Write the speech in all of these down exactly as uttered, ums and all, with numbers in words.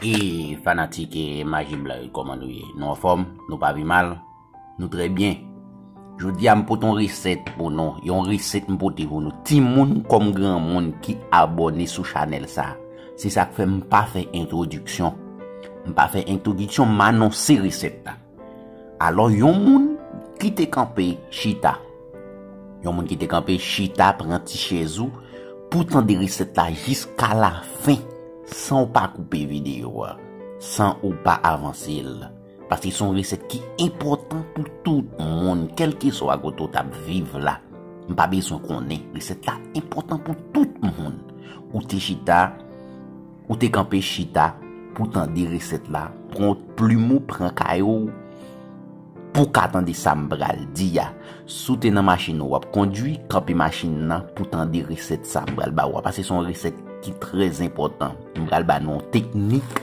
E fanatik e Maji Blan yo, kòman nou ye? Nou anfòm? Nou pa pi mal? Nou trè byen. Jodi a m pote yon resèt pou nou. Yon resèt m pote pou nou. Timoun kòm granmoun ki abòne sou chanèl sa. Se sa k fè m pa fè entwodiksyon. M pa fè entwodiksyon, m anonse resèt la. Alò, yon moun ki te kanpe chita. Yon moun ki te kanpe chita, pran ti chèz ou pou tande resèt la jiska lafen, san w pa koupe videyo a, san ou pa avanse l. Paske se yon resèt ki enpòtan pou tout moun, kèlkeswa kote w t ap viv la. M pa bezwen konnen, resèt la enpòtan pou tout moun. Ou te chita, ou te kanpe chita pou tande resèt la, pran plim ou, pran kaye w, pou w ka tande sa m pral di a. Si w te nan machin ou w ap kondui, kanpe machin nan pou tande resèt sa m pral ba ou a. Paske se yon resèt ki trè enpòtan. M pral ba nou yon teknik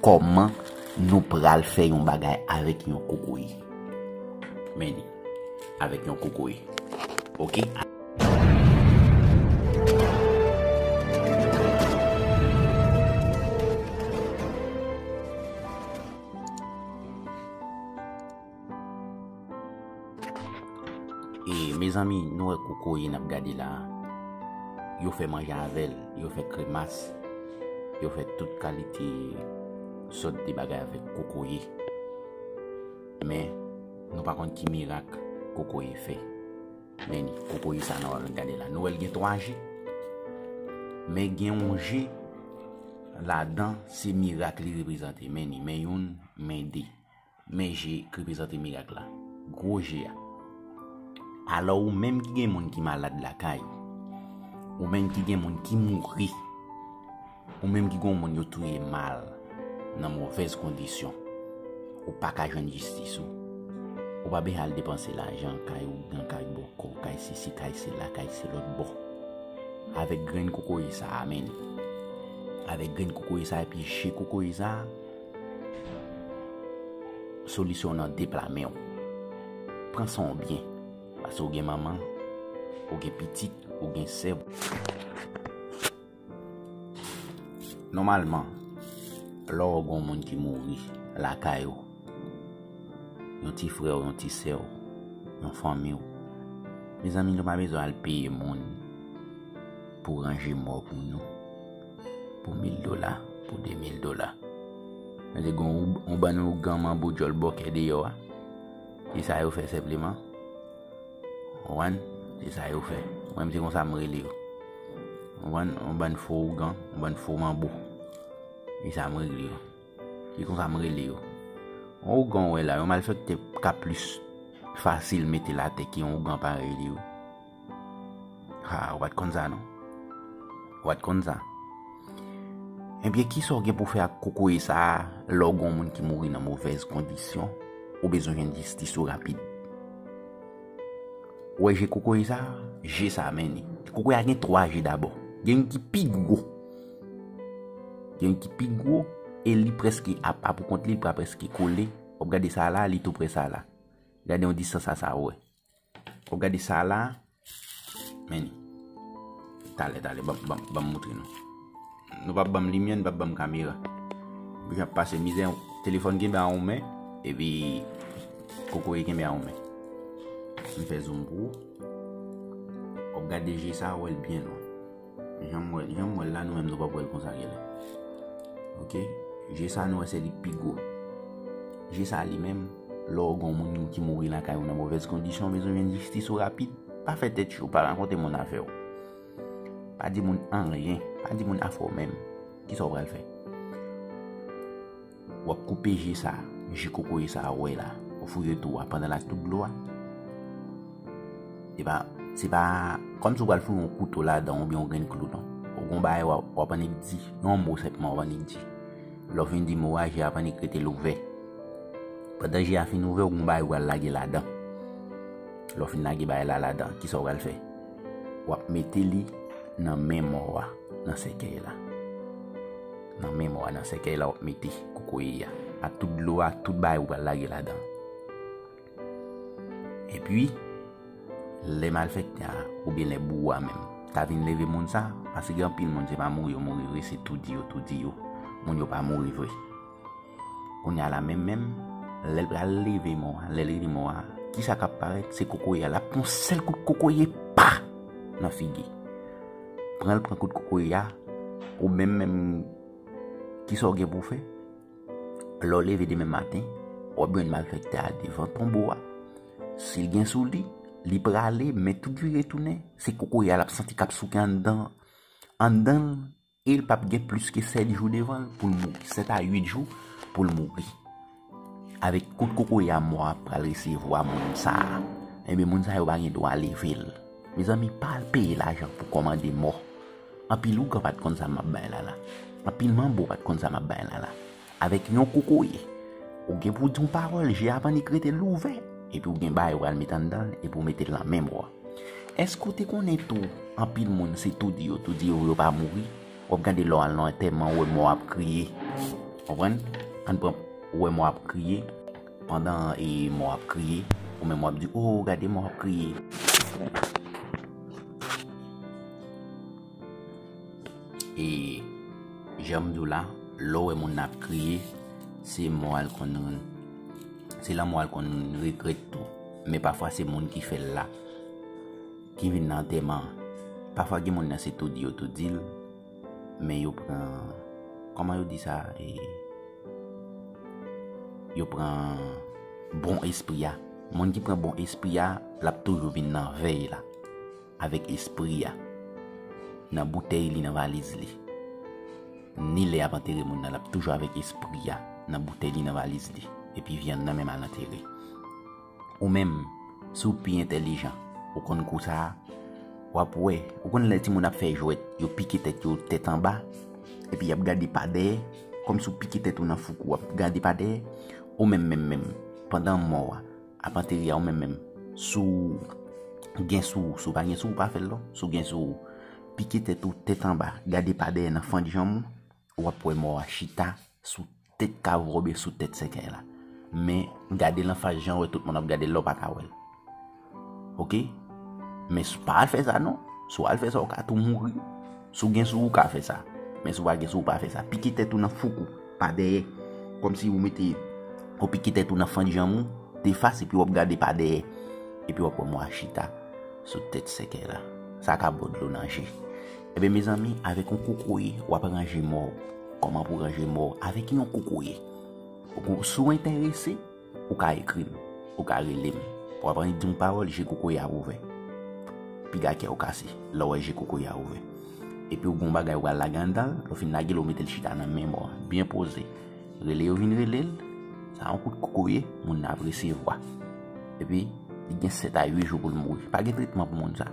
kòman nou pral fè yon bagay avèk yon kokoye. Men li, avèk yon kokoye. Oke? E, mezanmi, nou wè kokoye n ap gade la a. Yo fè manje avè l, yo fè kremas, yo fè tout kalite sòt de bagay avèk kokoye. Men, nou pa konn ki mirak kokoye fè. Men ni, kokoye sa nou ap gade la. Nou wè l gen twa je. Men gen yon je ladan, se mirak li reprezante. Men ni, men youn, men de. Men je k reprezante mirak la. Gwo je a. Alò, ou menm ki gen moun ki malad lakay ou, ou menm ki gen moun ki mouri, ou menm ki gen moun yo touye mal, nan movèz kondisyon, ou pa ka jwenn jistis ou. Ou pa bezwen al depanse lajan kay ougan, kay bòkò, kay sesi, kay sela, kay se lòt bò. Avèk grenn kokoye sa a, men ni. Avèk grenn kokoye sa a epi je kokoye sa a, solisyon nan de pla men w. Pran swen w byen. Paske ou gen manman, ou gen pitit, ou gen sè. Nòmalman, lè w wè gon moun ki mouri lakay ou, yon ti frè w, yon ti sè w, yon fanmi w, mezanmi, nou pa bezwen al peye moun pou ranje mò pou nou. Pou mil dola, pou de mil dola. Mwen te gon ou, ou bann ougan manbo djòl bòkè deyò a. Se sa yo fè senpleman. Ou konprann? Se sa yo fè. Mwen, se konsa m rele yo. Ou konprann? Yon bann fo ougan, yon bann fo manbo. Se sa m rele yo. Se konsa m rele yo. Yon ougan ou wè la, yon malfektè ka plis fasil mete l atè ke yon ougan parèy li yo. Ha, ou pa t konn sa, non? Ou pa t konn sa? Ebyen, kisa w gen pou fè ak kokoye sa a, lè w gen yon moun ki mouri nan movèz kondisyon, ou bezwen jwenn jistis ou rapid? Ou wè je kokoye sa a? Je sa a, men ni. Kokoye a gen twa je dabò. Gen youn ki pi gwo. Gen youn ki pi gwo, e li prèske apa pou kont li, li pa prèske kole. W ap gade sa a la, li tou prè sa a la. Gade yon distans a sa, ou wè. W ap gade sa a la, men ni. Talè, talè, ban, ban, ban m moutre nou. Nou p ap ban m limyè, nou p ap ban m kamera. Jan ap pase mizè, telefòn kenbe a yon men, epi kokoye kenbe a yon men. M fè zoom pou ou. W ap gade je sa a, w wè l byen lwen. Jan m wè, jan m wè l la, nou menm nou p ap wè l konsa genlè. Oke? Je sa a nou wè se li k pi gwo. Je sa a li menm, lè w gen yon moun ki mouri lakay ou nan movèz kondisyon, w bezwen jwenn jistis ou rapid. Pa fè tèt cho, pa rakonte moun afè w. Pa di moun anyen, pa di moun afè w menm. Kisa w pral fè? W ap koupe je sa, je kokoye sa a w wè la. Ou fouye twou a pandan l ak tout dlo a. Se pa, se pa kòmsi w pral foure yon kouto ladan oubyen yon grenn klou, non. Ou gon bagay w ap, w ap annik di, yon mo senpman w ap annik di. Lè w fin di mo a, je a ap annik rete l ouvè. Pandan je a fin ouvè, ou gon bagay ou pral lage ladan. Lè w fin lage bagay la ladan, kisa w pral fè? W ap mete li nan men mò a, nan sèkèy la. Nan men mò a, nan sèkèy la, w ap mete kokoye a. Ak tout dlo a, tout bagay ou pral lage ladan. Epi, lè malfektè a, oubyen lè bouwo a menm, ta vin leve moun sa, paske gen anpil moun, se pa mouri yo mouri vre, se toudi yo toudi yo. moun yo pa mouri vre. Kounye a la menm menm, lè l pral leve mò a, lè l leve mò a, kisa k ap parèt? Se kokoye a. L ap pran yon sèl kout kokoye, pa! Nan figi. Pran l pran kout kokoye a, ou menm menm, kisa w gen pou w fè? Lè w leve demen maten, w ap jwenn malfektè a devan tonbo a. Si l gen sou li, li prale, men tout vire tounen, se kokoye a l ap santi k ap souke anndan, anndan l, e l p ap gen plis ke sèt jou devan l pou l mouri, sèt a uit jou pou l mouri. Avèk kout kokoye a mò a pral resevwa moun sa a. Ebyen, moun sa yo pa gen dwa leve l. Mezanmi, pa al peye lajan pou kòmande mò. Anpil ougan pa t konn sa m ap bay la la. Anpil manbo pa t konn sa m ap bay la la. Avèk yon kokoye, ou gen pou di yon pawòl, je a p annik rete louvè, epi ou gen bagay ou pral met anndan l, epi ou mete l nan men mò a. Èske w te konnen tou, anpil moun se toudi yo toudi yo, yo pa mouri? W ap gade lè w al nan antèman, ou wè mò ap kriye. Konprann? Ann pran, ou wè mò ap kriye. Pandan e mò ap kriye, ou menm w ap di, "O, gade mò ap kriye." E jan m di w la, lè w wè moun nan ap kriye, se mò a l konn, se lanmò a l konn regrèt tou. Men pafwa se moun ki fè l la, ki vin nan antèman an. Pafwa gen moun nan se toudi yo toudi l, men yo pran, kòman yo di sa, e, yo pran bon espri a. Moun ki pran bon espri a, l ap toujou vin nan vèy la avèk espri a nan boutèy li, nan valiz li. Ni lè y ap antere moun nan, l ap toujou avèk espri a nan boutèy li, nan valiz li. Epi vyann nan menm al antere. Ou menm, si w pi entèlijan, ou konn kou sa a, w ap wè, ou konn lè timoun ap fè jwèt, yo pike tèt yo tèt anba, epi y ap gade pa dèyè, kòmsi w pike tèt ou nan foukou, w ap gade pa dèyè, ou menm, menm, menm, pandan mò a ap antere a, ou menm, menm, si w gen sou ou, si w pa gen sou ou, pa fè l non, si w gen sou ou, pike tèt ou tèt anba, gade pa dèyè nan fant janm ou, w ap wè mò a chita sou tèt kav ou oubyen sou tèt sèkèy la. Men gade l anfas jan w wè tout moun ap gade l la, w pa ka wè l. Oke? Men s-, pa al fè sa non. Si w al fè sa, w ka tou mouri. Si w gen sou ou, w ka fè sa. Men si w pa gen sou ou, pa fè sa. Pike tèt ou nan foukou, pa dèyè. Kòmsi ou mete, ou pike tèt ou nan fant janm ou, defas, epi w ap gade pa dèyè. Epi w ap wè mò a chita sou tèt sèkèy la. Sa ka ba w dlo nan je. Ebyen, mezanmi, avèk yon kokoye, w ap ranje mò w. Kòman pou w ranje mò w? Avèk yon kokoye. Ou kon-, si w enterese, ou ka ekri m, ou ka rele m. W ap annik di yon pawòl, je kokoye a ouvè. Piga kè w kase, lè w wè je kokoye a ouvè. Epi w gen yon bagay w pral lage anndan l, lè w fin lage l, ou mete l chita nan men mò a, byen poze. Rele yo vin rele l, sa yon kout kokoye, moun nan ap resevwa. Epi, li gen sèt a uit jou pou l mouri. Pa gen tretman pou moun sa.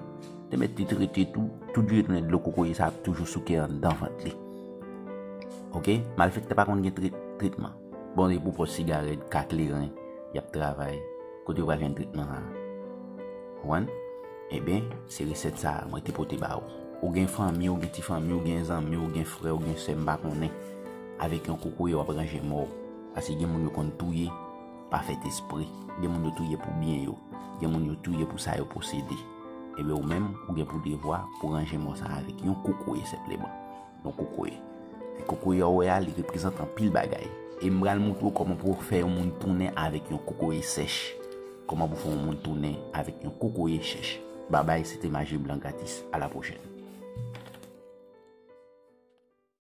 Te mèt li trete tou, tout vye tounen dlo kokoye sa ap toujou souke anndan vant li. Oke? Malfektè pa konn gen tret-, tretman. Bon, e pou pòs sigarèt, ka kleren, y ap travay. Kote yo pral jwenn tretman sa a? Konprann? Ebyen, se resèt sa a mwen te pote ba ou. Ou gen fanmi, ou gen ti fanmi, ou gen zanmi, ou gen frè, ou gen sè, m pa konnen. Avèk yon kokoye w ap ranje mò w. Paske gen moun yo konn touye, pa fèt espre. Gen moun yo touye pou byen yo. Gen moun yo touye pou sa yo posede. Ebyen, ou menm, ou gen pou devwa pou ranje mò sa a avèk yon kokoye senpleman. Yon kokoye. E kokoye a w wè a, li reprezante anpil bagay. E m pral montre w kòman pou w fè yon moun tounen avèk yon kokoye sèch. Kòman pou fè yon moun tounen avèk yon kokoye sèch. Babay, se te Maji Blan Gratis. A la pwochèn.